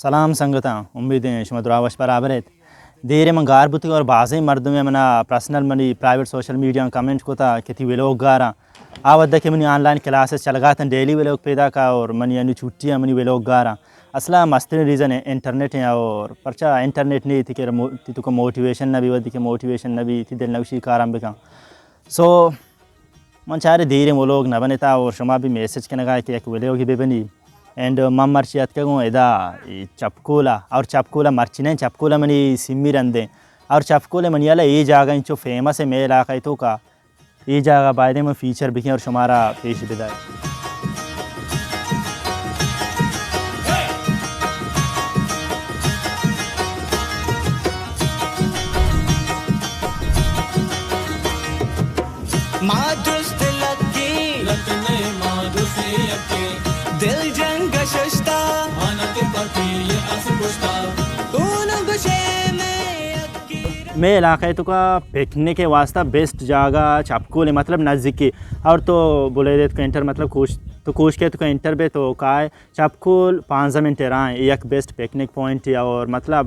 سلام سنگتاں، امیدیں شما دراہ وش برابر ایت۔ دیرے من گار بوتگ اور بازیں مردمے منا personal mini private social media comment کتا کہ تی ویلوگ گاراں۔ آ وھدا کہ منی آن لائن کلاسز چلگا تن ڈیلی ویلوگ پیدا کا اور منی انو چھٹی ء منی ویلوگ گاراں۔ اصلا مسترین ریزن انٹرنیٹ ہیں اور پرچا انٹرنیٹ نہیں تی کہ مو-، تی تو کو موٹیویشن نہ بھی ودی کہ موٹیویشن نہ بھی تی دل نوشی کارم بکن۔ سو من چارے دیریں ولوگ نہ بنتا اور شما بھی میسج کنگا کہ یک ولوگی بہ بنی۔ اینڈ من مرچی اتکگوں ادا اے چپکولا اور چپکولا مرچی نہ چپکولا منی سمی رندیں اور چپکول منی والا اے جاگہ انچو فیمس ہے مے علاقہ تو کا اے جاگہ بایدیں من فیچر بکیں اور شمارا پیش بدار۔ ما درست لکی، لک نئے ما دوستی یکی۔ دل جنگ ششتا، آنت پتی یہ اس پشتا۔ تو نہ گشے میں یکی۔ مے علاقہ تو کا پکنک کے واسطہ بیسٹ جاگہ چپکول ہے، مطلب نزدیکی۔ اور تو بولے دے تو انٹر مطلب کوش، تو کوش کے تو کا انٹر بے تو کائے چپکول پانزدہ منٹ راہ ایں، یک بیسٹ پکنک پوائنٹ ہے اور مطلب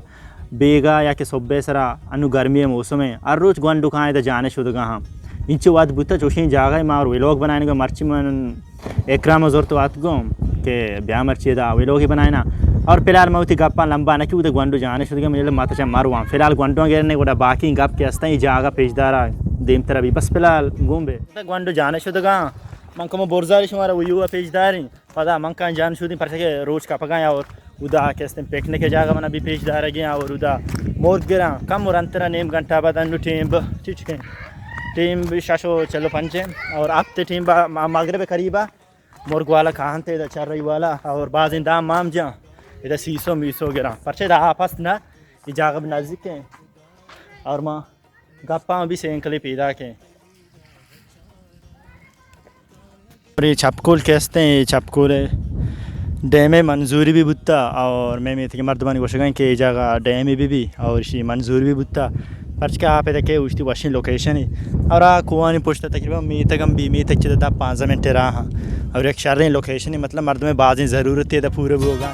بیگا یا کہ صبح سرا انو گرمی موسم ہے، ہر روچ گونڈو کائیں دا جانے شدگا ہاں۔ انچو وقت بوتا چوشیں جاگہ ما اور ویلوگ بنائیں گا، مرچی من اکرام زور تو آت گو کہ بیا مرچی دا ویلوگی بنائینا۔ اور فی الحال ما وتی گپاں لمبا نہ کی، ودا گونڈو جانے شدگا، من ماتا چا مروان۔ فی الحال گونڈو گرنے گوڑا باقی گپ کے استاں، یہ جاگہ پیش دارا دیم ترا بھی۔ بس فی الحال گون بے۔ گونڈو جانے شدگا، من کمو برزاری شمارا ویو پیش داریں۔ پدا من کاں جان شودیں، پرچہ کہ روچ کپگاں اور ادا کہ استیں پکنک جاگہ منا بھی پیش دارگیں اور ادا مرگ گراں کم اور انترا نیم گھنٹہ بعد انو ٹیم ب-، ٹھیک ہے، ٹیم بھی شش و چلو پنچ ہے اور ہفت ٹیم با ما-، مغرب قریبا مرگ والا کہانتے ادا چر رہی والا اور بازیں دام مام جاں ادا سیسو میسو گراں، پرچہ ادا آپ است نا، یہ جاگہ بھی نزدیک ہے اور ما گپاں بھی سینکلی پیدا کے۔ اور یہ چپکول کہ استیں، یہ چپکول ڈیم منظوری بھی بوتا اور میں میتگ مردمانی گوشگا کہ یہ جگہ ڈیم بھی بھی اور اسی منظوری بھی بوتا، پرچکہ آپ تک اشتی وشیں لوکیشن ہے اور آ کوانی پشت تقریبا میتگم بھی، میتگ چہ دہ پانزدہ منٹ راہ اور یک شریں لوکیشن ہے، مطلب مردم بازیں ضرورت ہے دا پورے بوگا۔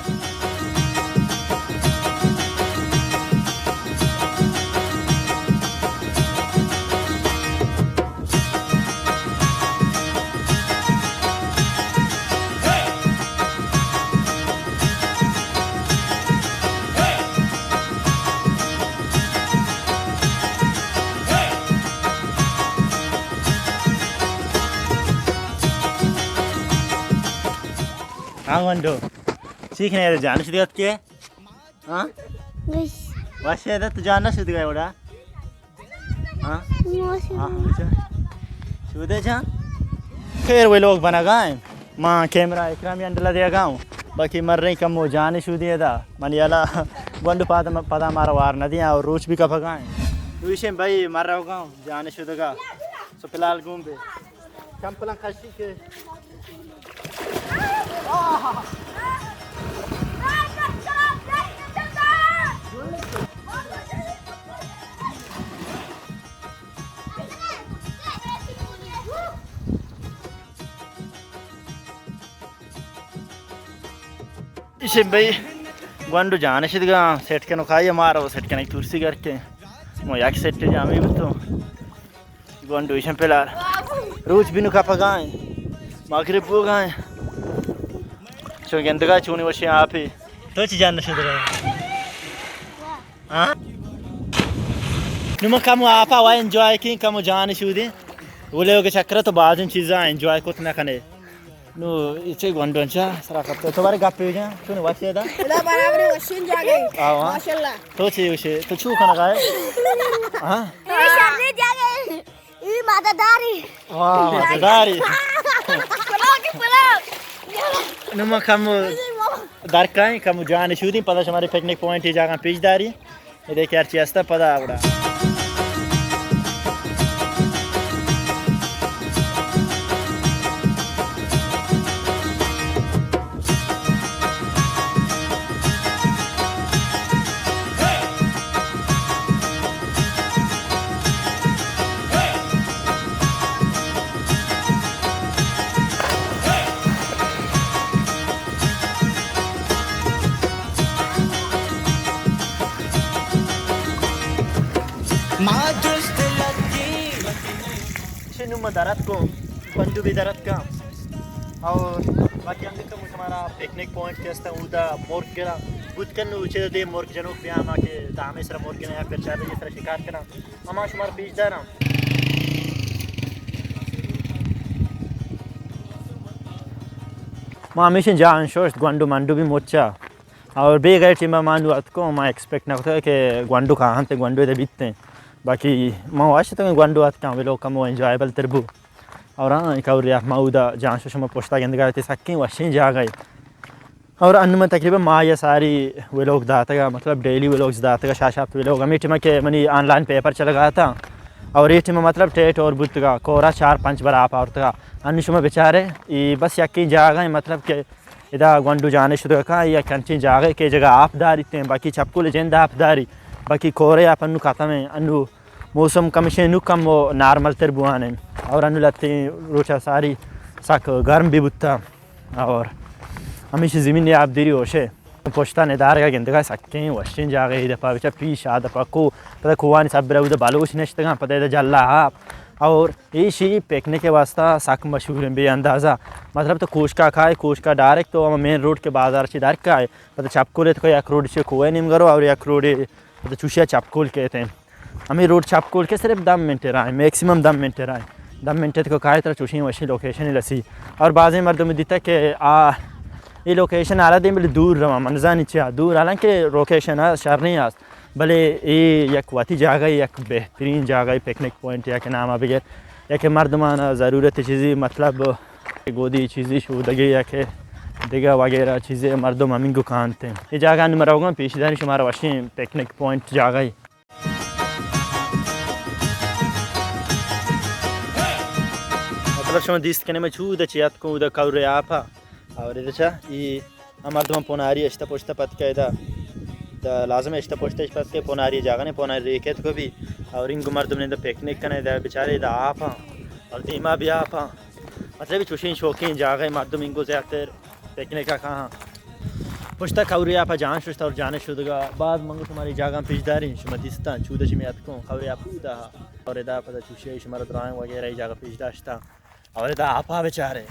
ہاں گونڈو، چی کنے جان شدی ات کے؟ ہاں؟ وش۔ وش ہے، تو جان نہ شدگا وڑا؟ ہاں؟ وش۔ ہاں، بچا۔ شودے جان؟ خیر، وہ لوگ بنگا ہیں۔ ما کیمرہ اکرامی انڈلا دیا گاؤں۔ باقی مر رہی کم وہ جان شودی ہے دا۔ من یلا گونڈ پادا، پدا مارا وار نہ دیا اور روچ بھی کپگا ہیں۔ تو اسے بھائی مر رہا گاؤں، جان شدگا۔ سو فی الحال گون بے۔ چمپلاں کشی کے۔ ایشی بھائی گونڈو جانش دگا سیٹ کنو کھائی مارا وہ سیٹ کنی ترسی کر کے۔ مو یک سیٹ جامی بتو۔ گونڈو ایشاں پلار۔ روچ بینو کپگائیں۔ مغرب بوگائیں۔ چون گندگا چونی وشیں آپی۔ تو چی جان نشدگا؟ ہاں؟ نو ما کمو آپا وا انجوائے کیں، کمو جان شودیں۔ ولے اوگے چکر تو بازیں چیزاں انجوائے کت نہ کنے۔ نو، اے چے گونڈو انچا سرا کپتو؟ تو بارے گپ بجن، چون وشے دا؟ ادا برابر وشین جاگے۔ آوا۔ ماشاءاللہ۔ تو چے وشے؟ تو چو کنگا ہے؟ ہاں؟ اے شرے جاگے۔ اے مادہ داری۔ واہ، مادہ داری۔ پلاو کے پلاو۔ نو ما کم درکائیں، کم جان شودیں، پدا شمارے پکنک پوائنٹ جاگہ پیش داری۔ اے دیکھ ہرچی ہستا پدا آوڑا۔ چنو ما درت کو، گونڈو بھی درت کا۔ اور باقی ہم دیکھتا ہوں ہمارا پکنک پوائنٹ کے استا، اودا مرگ گرا، بود کن نو چہ دے مرگ جنوک بیا ما کہ دامے سر مرگ گرا یا پھر چار بجے سر شکار کرا۔ اما شمار پیش داراں۔ ما ہمیشہ جان شوشت گونڈو منڈو بھی مچا۔ اور بیگہ ٹیم ما نو اتکو، ما ایکسپیکٹ نہ کتگ کہ گونڈو کاہاں تے گونڈو دے بیتے۔ باقی ما واشتگ گونڈو اتکاں، ویلو کمو انجوائبل تر بو۔ اور ہاں، ایک اور ما اودا جان شو شما پشتا گندگا تے سکیں وشیں جاگہ۔ اور انو من تقریباً ماہ یا ساری ویلوگ داتگا، مطلب ڈیلی ویلوگز داتگا، شاہ شاپ ویلوگ۔ ہمیں ٹیم کہ منی آن لائن پیپر چلگا تھا اور یہ ٹیم مطلب ٹیٹ اور بوتگا، کورا چار پنچ بار آپ آورتگا۔ انو شما بچارے، ای بس یکی جاگہ ہیں، مطلب کہ ادا گونڈو جانے شدگا کاں، یا کنچیں جاگہ کہ جگہ آپ داری تیں، باقی چپکول جند آپ داری، باقی کورے آپ انو ختم ہیں، انو موسم کمشیں نو کم و نارمل تر بوانے۔ اور انو لتے روچا ساری سک گرم بھی بوتا۔ اور ہمیشہ زمین آپ دیری ہوشے۔ پشتا ندارگا گندگا سکیں وشیں جاگہ، اے دپا بچا پیش آ دپا کو، پدا کوانی سب برا ادا بلوچ نشتگاں، پدا ادا جلا آپ۔ اور ایشی پکنک واسطہ سک مشہور ہیں بے اندازہ۔ مطلب تو کوشکا کھائے، کوشکا ڈائریکٹ تو ہم مین روڈ کے بازار چی در کائے، پدا چپکول تو یک روڈ چی کوئے نیم گرو اور یک روڈ پدا چوشیا چپکول کہتے ہیں۔ ہمیں روڈ چپ کول کے صرف دہ منٹ رائے، میکسیمم دہ منٹ رائے۔ دہ منٹ کو کائے ترا چوشیں وشیں لوکیشن رسی۔ اور بعضیں مردم دیتا کہ آ، یہ لوکیشن آرا دیں بلے دور رواں، من زانی چیا دور، حالانکہ لوکیشن آ شر نہیں آست، بلے اے یک وتی جاگہ، یک بہترین جاگہ، پکنک پوائنٹ یا کہ نام بگر، یا کہ مردمان ضرورت چیزی، مطلب گودی چیزی شودگی یا کہ دگہ وغیرہ چیزیں مردم ہمینگو کانتے۔ یہ جاگہ نمرہ ہوگا پیش داری شمارا وشیں پکنک پوائنٹ جاگہ۔ مطلب شما دیست کنے میں چود چی اتکوں ادا کور آپا، اور ادا چا ای ہم مردم پوناری اشتا پشتا پتکا ادا، دا لازم اشتا پشتا اش پتکا پوناری جاگہ نے، پوناری ریکت کو بھی، اور انگو مردم نے دا پکنک کنے دا بیچارے دا آپا اور دیما بھی آپا۔ مطلب چوشیں شوقیں جاگہ مردم انگو زیادہ تر پکنک ءَ کاہاں۔ پشتا کورے آپا جان ششت اور جانے شدگا۔ بعد منگو شماری جاگہ پیش داریں، شما دیستاں، چودہ شمی اتکوں، کورے آپ اودا۔ اور ادا پدا چوشی شمارا درائیں وغیرہ ای جاگہ پیش داشتا۔ اور ادا آپا بچارے۔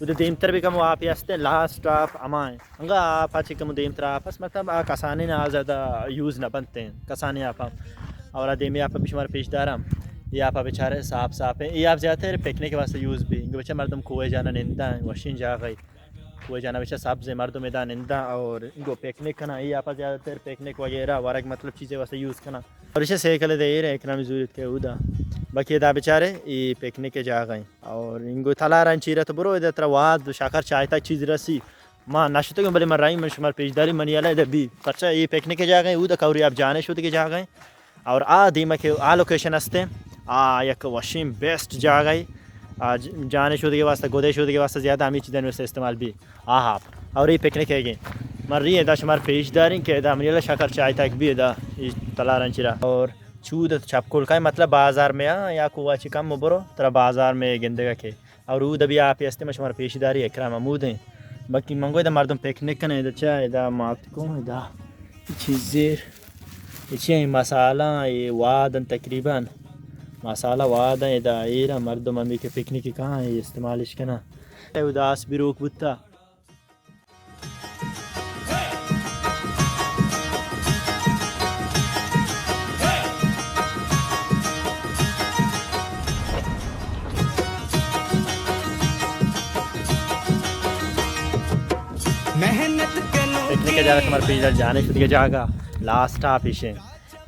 ادا دیمتر بھی کم آپی ہستے، لاسٹ آپ ہمائیں۔ انگا آپا چی کم دیمتر آپ ہست، مطلب آ کسانی نا زیادہ یوز نہ بنتے ہیں، کسانی آپا۔ اور آ دیمی آپا بھی شمارا پیش دارم۔ یہ آپا بچارے صاف صاف ہیں۔ یہ آپ زیادہ تر پکنک واسطے یوز بھی۔ انگو بچار مردم کوہ جانا ننداں، وشیں جاگہ۔ کوہ جانا بچا سبز مردم ادا ننداں اور انگو پکنک کناں۔ اے آپا زیادہ تر پکنک وغیرہ ورگ مطلب چیزیں واسطے یوز کناں۔ اور اسے سائیکل دے ایر اکرامی زورت کے اودا۔ باقی ادا بچارے اے پکنک جاگہ ہیں۔ اور انگو تلاران چیرا تو برو ادا ترا واد شکر چائے تا چیز رسی۔ ما نشتگم بلے من رائی من شمار پیش داری منی الا ادا بی۔ پرچا اے پکنک جاگہ ہیں، اودا کوری آپ جانے شد کے جاگہ ہیں۔ اور آ دیما کہ آ لوکیشن ہستے، آ یک وشیں بیسٹ جاگہ ہے۔ آ ج-، جانے شودگی واسطہ، گودے شودگی واسطہ زیادہ ہمیں چیزیں واسطہ استعمال بھی۔ آ ہاپ۔ اور یہ پکنک ہے گے۔ من ری ادا شمار پیش داریں کہ ادا منی اللہ شکر چائے تک بھی ادا یہ تلارن چرا۔ اور چود چپ کول کا مطلب بازار میں آ یا کو چی کم برو ترا بازار میں گندگا کے۔ اور اود بھی آپی ہستے، من شمارا پیش داری اکرام حمود ہیں۔ باقی من گو ادا مردم پکنک کنے، ادا چا، ادا مات کو، ادا چیزے، چی ہیں مسالہ، یہ وادن تقریباً۔ مسالہ وادن، ادا ایرا مردم ہمی کہ پکنک کہاں، یہ استعمالش کنا۔ ادا آس بروک بوتا۔ محنت کنو پکنک جاگہ شمار پیش دار جانے شدگی جاگہ لاسٹ آپ ایشیں۔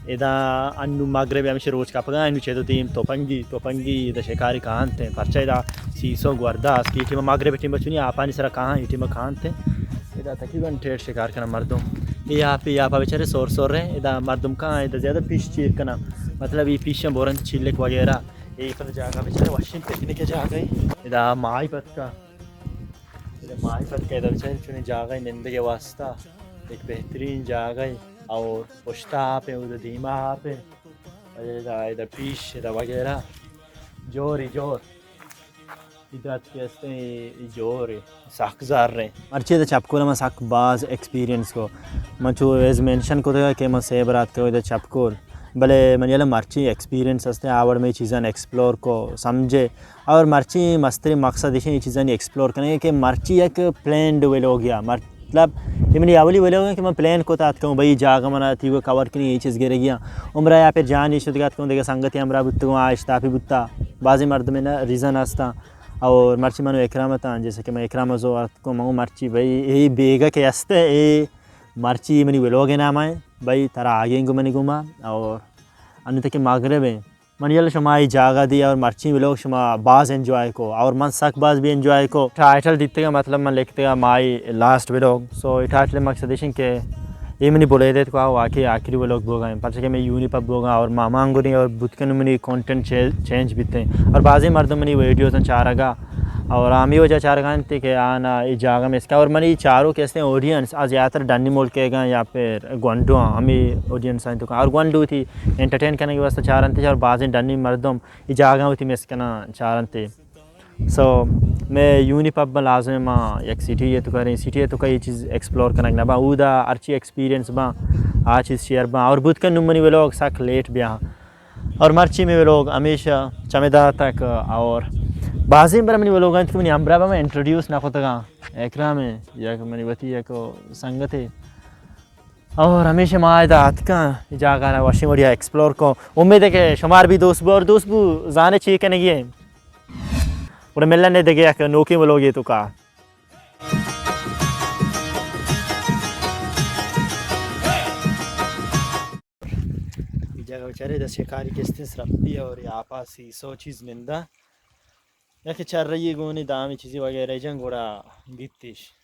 ادا انو مغرب ہمیشہ روچ کپگا، انو چہ تو دیم توپنگی، توپنگی ادا شکاری کانت ہیں۔ پرچہ ادا سیسو گوردا است، یہ ٹیم مغرب ٹیم بچونی آپانی سرا کہاں، یہ ٹیم کانت ہیں۔ ادا تقریباً ٹیٹ شکار کنا مردم۔ یہ آپ، یہ آپ بیچارے سور سور رہے، ادا مردم کہاں، ادا زیادہ پیش چیر کنا۔ مطلب یہ پیشاں بورنت چیلک وغیرہ۔ یہ پر جاگہ بیچارے وشیں پکنک جاگہ ہے۔ ادا مائی پتکا۔ ادا ماہی پتکا ادا بچارے چونیں جاگہ نندگ واسطہ ایک بہترین جاگہ ہے۔ اور پشتا آپ ہیں، ادھر دیما آپ ہیں، ادا، ادا پیش، ادا وغیرہ۔ جوری جور۔ ادھر اتکے ہستے ہیں، یہ جور ہے۔ سک زر ہیں۔ مرچی ادا چپکول من سک باز ایکسپیرینس کو۔ من چو ایز مینشن کو تھا کہ من سے برات کو ادا چپکول۔ بلے منی یلہ مرچی ایکسپیرینس ہستیں، آ وڑ میں چیزاں ایکسپلور کو سمجھے۔ اور مرچی مستریں مقصد ایشیں اے چیزانی ایکسپلور کنگے کہ مرچی یک پلینڈ ویلوگ یا مطلب اے منی اولی ویلوگ ایں کہ من پلین کتا اتکوں بھئی جاگہ منا تیوگا کور کنی اے چیز گرگی آں۔ عمرہ یا پھر جانی شدگا اتکوں دگہ سنگتی ہمراہ بوتگوں آ اشتاپی بوتا۔ بازیں مردمے نا ریزن ہستاں۔ اور مرچی منو اکرام اتاں، جیسے کہ من اکرام زو اتکوں من مرچی بھئی اے بیگہ کہ ہستے اے مرچی منی ویلوگ نام ایں بھئی ترا آگیں گو منی گوما۔ اور انو تک مغرب ایں۔ من یل شما ای جاگہ دی اور مرچی ویلوگ شما باز انجوائے کو اور من سک باز بھی انجوائے کو۔ ٹائٹل دیتگا مطلب من لکھتگا مائی لاسٹ ویلوگ۔ سو ای ٹائٹل مقصد ایشیں کہ اے منی بلیدے تو واقعی آخری ویلوگ بوگا ایں، پرچہ کہ میں یونی پب بوگا اور ماما انگوری اور بوتکن منی کانٹینٹ چے-، چینج بیتے اور بازیں مردم منی ویڈیوز چارگا اور ہمی وجہ چارگا انت کہ آنا ای جاگہ میں اس کا اور منی چارو کہ استیں آڈینس آ زیادہ تر ڈنی ملک گا یا پھر گونڈو ہمی آڈینس ہیں تو اور گونڈو تھی انٹرٹین کرنے کے واسطے چارنتے اور بازیں ڈنی مردم ای جاگہ ہوتی مس کنا چارنتے۔ سو میں یونی پب لازم ما یک سٹی ہے تو کریں، سٹی ہے تو کئی چیز ایکسپلور کنگ نہ با اودا ہرچی ایکسپیرینس با آ چیز شیئر با اور بوت کن نوں منی ویلوگ سک لیٹ بیا اور مرچی میں ویلوگ ہمیشہ چمدا تک اور بازیں بر منی ویلوگ انت کہ منی ہمراہ با میں انٹروڈیوس نہ کتگا۔ اکرام ہے یک منی وتی یک سنگت ہے اور ہمیشہ ما ادا اتکاں اے جاگہ را وشیں وڑیا ایکسپلور کو۔ امید ہے کہ شمار بھی دوست بو اور دوست بو زانے چی کنگی ہے۔ گڑا ملن دگہ یک نوکیں ویلوگے تو کا۔ اے جاگہ بچارے دست شکاری کستیں سرپی اور یہ آپا سی سو چیز نندا۔ یک چرئی گونی دامی چیزی وغیرہ جن گڑا گیتیش۔